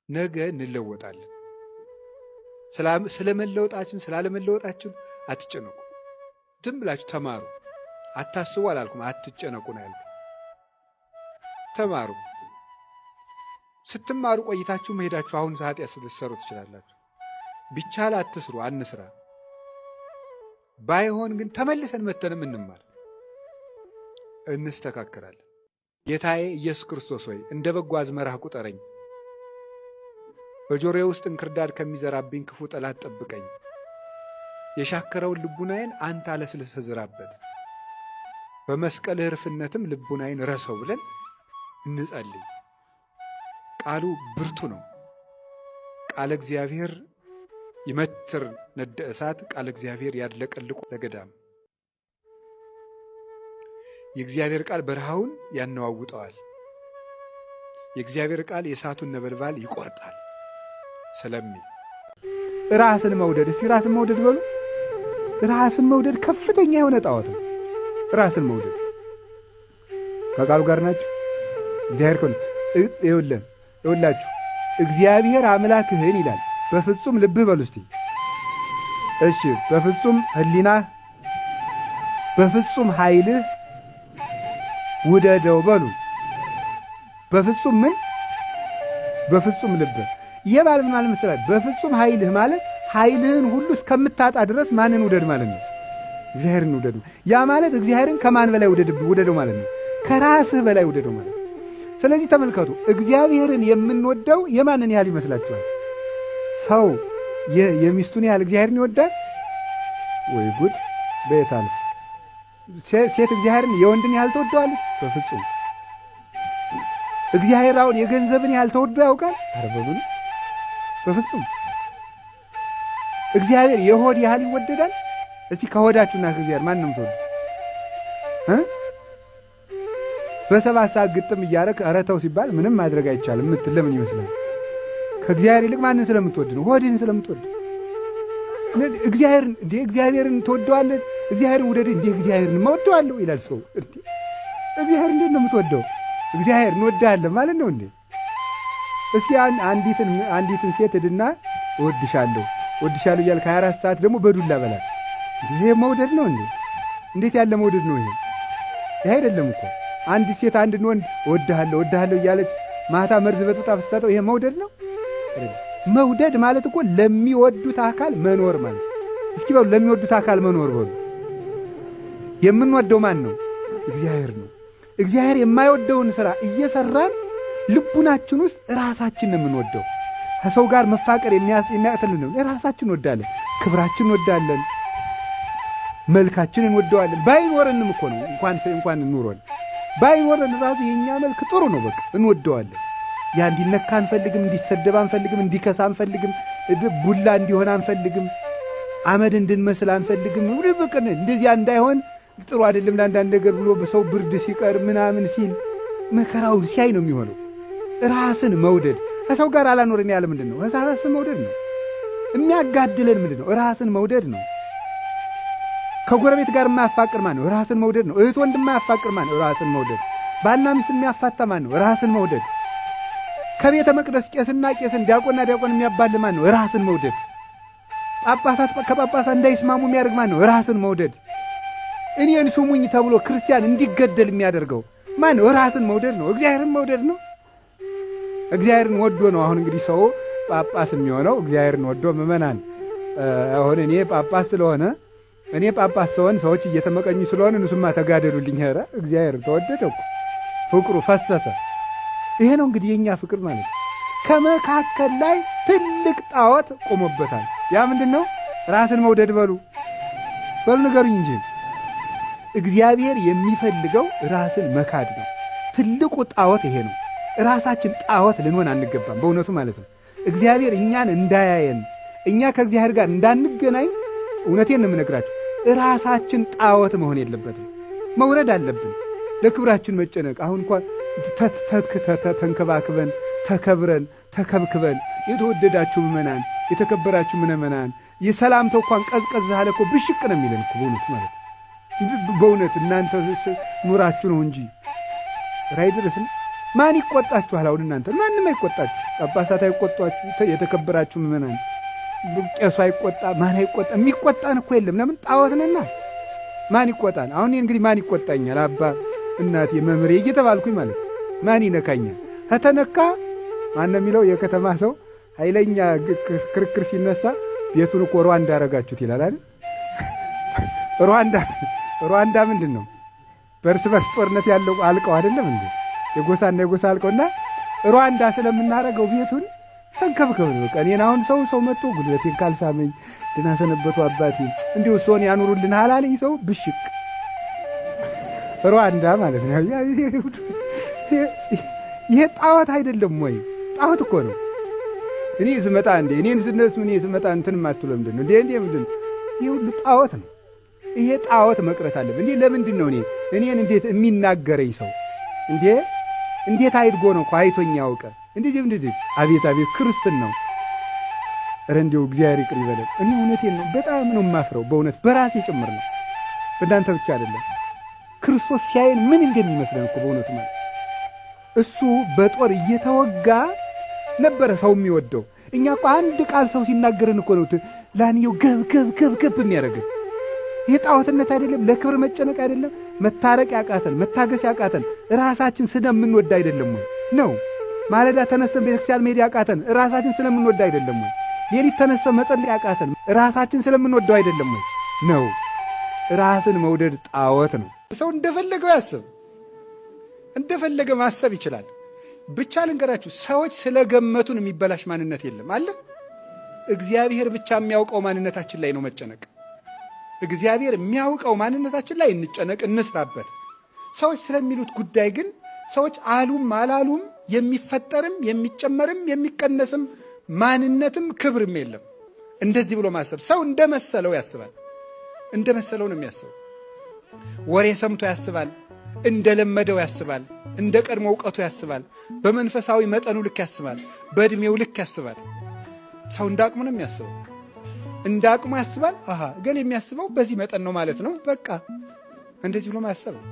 ነገ እንለወጣለን። ስለመለወጣችን ስላለመለወጣችን አትጨነቁ። ዝም ብላችሁ ተማሩ። አታስቡ አላልኩም፣ አትጨነቁ ነው ያልኩት። ተማሩ። ስትማሩ ቆይታችሁ መሄዳችሁ አሁን ኃጢአት ስትሰሩ ትችላላችሁ። ቢቻል አትስሩ፣ አንስራ። ባይሆን ግን ተመልሰን መተንም እንማር፣ እንስተካከላለን። ጌታዬ ኢየሱስ ክርስቶስ ሆይ፣ እንደ በጎ አዝመራህ ቁጠረኝ። በጆሮዬ ውስጥ እንክርዳድ ከሚዘራብኝ ክፉ ጠላት ጠብቀኝ። የሻከረውን ልቡናዬን አንተ አለስልሰህ ዝራበት፣ በመስቀልህ እርፍነትም ልቡናዬን ረሰው ብለን እንጸልይ። ቃሉ ብርቱ ነው። ቃለ እግዚአብሔር ይመትር ነደ እሳት፣ ቃለ እግዚአብሔር ያድለቀልቁ ለገዳም። የእግዚአብሔር ቃል በረሃውን ያነዋውጠዋል። የእግዚአብሔር ቃል የእሳቱን ነበልባል ይቆርጣል ስለሚል ራስን መውደድ፣ እስቲ ራስን መውደድ በሉ። ራስን መውደድ ከፍተኛ የሆነ ጣዖት ነው። ራስን መውደድ ከቃሉ ጋር ናቸው። እግዚአብሔር ከሆነ ይኸውልህ፣ ይኸውላችሁ፣ እግዚአብሔር አምላክህን ይላል በፍጹም ልብህ በሉ እስቲ። እሺ፣ በፍጹም ሕሊናህ፣ በፍጹም ኃይልህ ውደደው በሉ። በፍጹም ምን? በፍጹም ልብህ። ይሄ ማለት ምን ማለት መሰላችሁ? በፍጹም ኃይልህ ማለት ኃይልህን ሁሉ እስከምታጣ ድረስ ማንን ውደድ ማለት ነው? እግዚአብሔርን ውደድ። ያ ማለት እግዚአብሔርን ከማን በላይ ውደድ ውደደው ማለት ነው? ከራስህ በላይ ውደደው ማለት ነው። ስለዚህ ተመልከቱ፣ እግዚአብሔርን የምንወደው የማንን ያህል ይመስላችኋል? ሰው የሚስቱን ያህል እግዚአብሔርን ይወዳል ወይ? ጉድ! በየት አለ? ሴት እግዚአብሔርን የወንድን ያህል ትወደዋለች? በፍጹም። እግዚአብሔር አሁን የገንዘብን ያህል ተወዶ ያውቃል? ኧረ በምን፣ በፍጹም። እግዚአብሔር የሆድ ያህል ይወደዳል? እስቲ ከሆዳችሁና ከእግዚአብሔር ማን ነው የምትወዱት? በ7 ሰዓት ግጥም እያደረግ ኧረ ተው ሲባል ምንም ማድረግ አይቻልም የምትል ለምን ይመስላል? ከእግዚአብሔር ይልቅ ማንን ስለምትወድ ነው? ሆድህን ስለምትወድ። እግዚአብሔርን እንዴ፣ እግዚአብሔርን ትወደዋለህ? እግዚአብሔርን ውደድ እንዴ፣ እግዚአብሔርን እወደዋለሁ ይላል ሰው። እግዚአብሔር እንዴት ነው የምትወደው? እግዚአብሔር እንወድሃለን ማለት ነው እንዴ? እስኪ አንዲትን ሴት ሂድና እወድሻለሁ እወድሻለሁ እያልክ 24 ሰዓት ደግሞ በዱላ በላት። ይሄ መውደድ ነው እንዴ? እንዴት ያለ መውደድ ነው ይሄ? ይሄ አይደለም እኮ። አንዲት ሴት አንድን ወንድ እወድሃለሁ እወድሃለሁ እያለች ማታ መርዝ በጥብጣ ስትሰጠው ይሄ መውደድ ነው? መውደድ ማለት እኮ ለሚወዱት አካል መኖር ማለት። እስኪ በሉ፣ ለሚወዱት አካል መኖር በሉ። የምንወደው ማን ነው? እግዚአብሔር ነው። እግዚአብሔር የማይወደውን ሥራ እየሰራን ልቡናችን ውስጥ ራሳችን ነው የምንወደው። ከሰው ጋር መፋቀር የሚያቅተን ነው። ራሳችን እንወዳለን፣ ክብራችን እንወዳለን፣ መልካችን እንወደዋለን። ባይኖረንም እኮ ነው፣ እንኳን ኑሮን ባይኖረን ራሱ የእኛ መልክ ጥሩ ነው፣ በቃ እንወደዋለን። ያ እንዲነካ አንፈልግም፣ እንዲሰደብ አንፈልግም፣ እንዲከሳ አንፈልግም፣ ቡላ እንዲሆን አንፈልግም፣ አመድ እንድንመስል አንፈልግም። በቃ እንደዚያ እንዳይሆን፣ ጥሩ አይደለም ለአንዳንድ ነገር ብሎ በሰው ብርድ ሲቀር ምናምን ሲል መከራውን ሲያይ ነው የሚሆነው። ራስን መውደድ ከሰው ጋር አላኖረን ያለ ምንድን ነው? ራስን መውደድ ነው። የሚያጋድለን ምንድን ነው? ራስን መውደድ ነው። ከጎረቤት ጋር የማያፋቅር ማን ነው? ራስን መውደድ ነው። እህት ወንድም የማያፋቅር ማን ነው? ራስን መውደድ። ባልና ሚስት የሚያፋታ ማን ነው? ራስን መውደድ። ከቤተ መቅደስ ቄስና ቄስን፣ ዲያቆንና ዲያቆን የሚያባላ ማን ነው? ራስን መውደድ። ጳጳሳት ከጳጳሳት እንዳይስማሙ የሚያደርግ ማን ነው? ራስን መውደድ። እኔን ሹሙኝ ተብሎ ክርስቲያን እንዲገደል የሚያደርገው ማን ነው? ራስን መውደድ ነው። እግዚአብሔርን መውደድ ነው። እግዚአብሔርን ወዶ ነው። አሁን እንግዲህ ሰው ጳጳስ የሚሆነው እግዚአብሔርን ወዶ፣ ምእመናን፣ አሁን እኔ ጳጳስ ስለሆነ፣ እኔ ጳጳስ ስሆን ሰዎች እየተመቀኙ ስለሆነ እነሱማ ተጋደሉልኝ። ኧረ እግዚአብሔር ተወደደ እኮ፣ ፍቅሩ ፈሰሰ። ይሄ ነው እንግዲህ የእኛ ፍቅር ማለት ነው። ከመካከል ላይ ትልቅ ጣዖት ቆሞበታል። ያ ምንድን ነው? ራስን መውደድ በሉ፣ በሉ ንገሩኝ እንጂ። እግዚአብሔር የሚፈልገው ራስን መካድ ነው። ትልቁ ጣዖት ይሄ ነው። ራሳችን ጣዖት ልንሆን አንገባም፣ በእውነቱ ማለት ነው። እግዚአብሔር እኛን እንዳያየን፣ እኛ ከእግዚአብሔር ጋር እንዳንገናኝ፣ እውነቴን ነው የምነግራችሁ፣ ራሳችን ጣዖት መሆን የለበትም። መውረድ አለብን። ለክብራችን መጨነቅ፣ አሁን እንኳ ተንከባክበን፣ ተከብረን፣ ተከብክበን፣ የተወደዳችሁ ምእመናን፣ የተከበራችሁ ምእመናን፣ የሰላምታው እንኳን ቀዝቀዝ አለ እኮ ብሽቅ ነው የሚለን እኮ በእውነቱ ማለት። በእውነት እናንተ ኑራችሁ ነው እንጂ ራይ ድረስን ማን ይቆጣችኋል? አሁን እናንተ ማንም አይቆጣችሁ። ጳጳሳት አይቆጧችሁ፣ የተከበራችሁ ምዕመናን፣ ቄሱ አይቆጣ፣ ማን አይቆጣ? የሚቆጣን እኮ የለም። ለምን? ጣዖት ነና። ማን ይቆጣን? አሁን እንግዲህ ማን ይቆጣኛል? አባ እናቴ መምህሬ እየተባልኩኝ ማለት ነው። ማን ይነካኛል? ከተነካ ማን ነው የሚለው? የከተማ ሰው ኃይለኛ ክርክር ሲነሳ ቤቱን እኮ ሩዋንዳ አረጋችሁት ይላል አይደል? ሩዋንዳ ሩዋንዳ ምንድን ነው? በእርስ በርስ ጦርነት ያለው አልቀው አይደለም እንዴ? የጎሳና የጎሳ አልቀውና ሩዋንዳ ስለምናረገው ቤቱን ተንከብከብ ነው። በቃ እኔን አሁን ሰው መጥቶ ጉልበቴን ካልሳመኝ፣ ደህና ሰነበቱ አባቴ፣ እንዲሁ እሶን ያኑሩልን አላለኝ ሰው ብሽቅ ሩዋንዳ ማለት ነው። ይሄ ጣዖት አይደለም ወይ? ጣዖት እኮ ነው። እኔ ስመጣ እንዴ እኔን ስነሱ እኔ ስመጣ እንትን የማትለው ምንድን ነው እንዴ? እንዴ ምንድን ነው? ይሄ ሁሉ ጣዖት ነው። ይሄ ጣዖት መቅረት አለበት። እንዴ ለምንድን ነው እኔን እንዴት የሚናገረኝ ሰው እንዴ? እንዴት አይድጎ ነው እኮ አይቶኝ ያውቀ እንዴ? እንዴ አቤት አቤት ክርስትን ነው። ኧረ እንዲያው እግዚአብሔር ይቅር ይበለን። እኔ እውነቴን ነው፣ በጣም ነው የማፍረው በእውነት በራሴ ጭምር ነው፣ በእናንተ ብቻ አይደለም። ክርስቶስ ሲያየን ምን እንደሚመስለን እኮ በእውነቱ ማለት እሱ በጦር እየተወጋ ነበረ ሰው የሚወደው። እኛ እኮ አንድ ቃል ሰው ሲናገረን እኮ ነው ላንየው ገብ ገብ ገብ ገብ የሚያደርገን። ይሄ ጣዖትነት አይደለም? ለክብር መጨነቅ አይደለም? መታረቅ ያቃተን፣ መታገስ ያቃተን ራሳችን ስለምንወድ አይደለም ወይ ነው? ማለዳ ተነስተን ቤተክርስቲያን መሄድ ያቃተን ራሳችን ስለምንወድ አይደለም ወይ? ሌሊት ተነስተን መጸለይ ያቃተን ራሳችን ስለምንወደው አይደለም ወይ ነው? ራስን መውደድ ጣዖት ነው። ሰው እንደፈለገው ያስብ፣ እንደፈለገ ማሰብ ይችላል። ብቻ ልንገራችሁ፣ ሰዎች ስለገመቱን የሚበላሽ ማንነት የለም አለ። እግዚአብሔር ብቻ የሚያውቀው ማንነታችን ላይ ነው መጨነቅ። እግዚአብሔር የሚያውቀው ማንነታችን ላይ እንጨነቅ፣ እንስራበት። ሰዎች ስለሚሉት ጉዳይ ግን ሰዎች አሉም አላሉም የሚፈጠርም የሚጨመርም የሚቀነስም ማንነትም ክብርም የለም። እንደዚህ ብሎ ማሰብ ሰው እንደመሰለው ያስባል። እንደመሰለው ነው የሚያስበው። ወሬ ሰምቶ ያስባል። እንደለመደው ያስባል። እንደ ቀድሞ እውቀቱ ያስባል። በመንፈሳዊ መጠኑ ልክ ያስባል። በዕድሜው ልክ ያስባል። ሰው እንደ አቅሙ ነው የሚያስበው። እንደ አቅሙ ያስባል። አሃ እገሌ የሚያስበው በዚህ መጠን ነው ማለት ነው። በቃ እንደዚህ ብሎ ማሰብ ነው።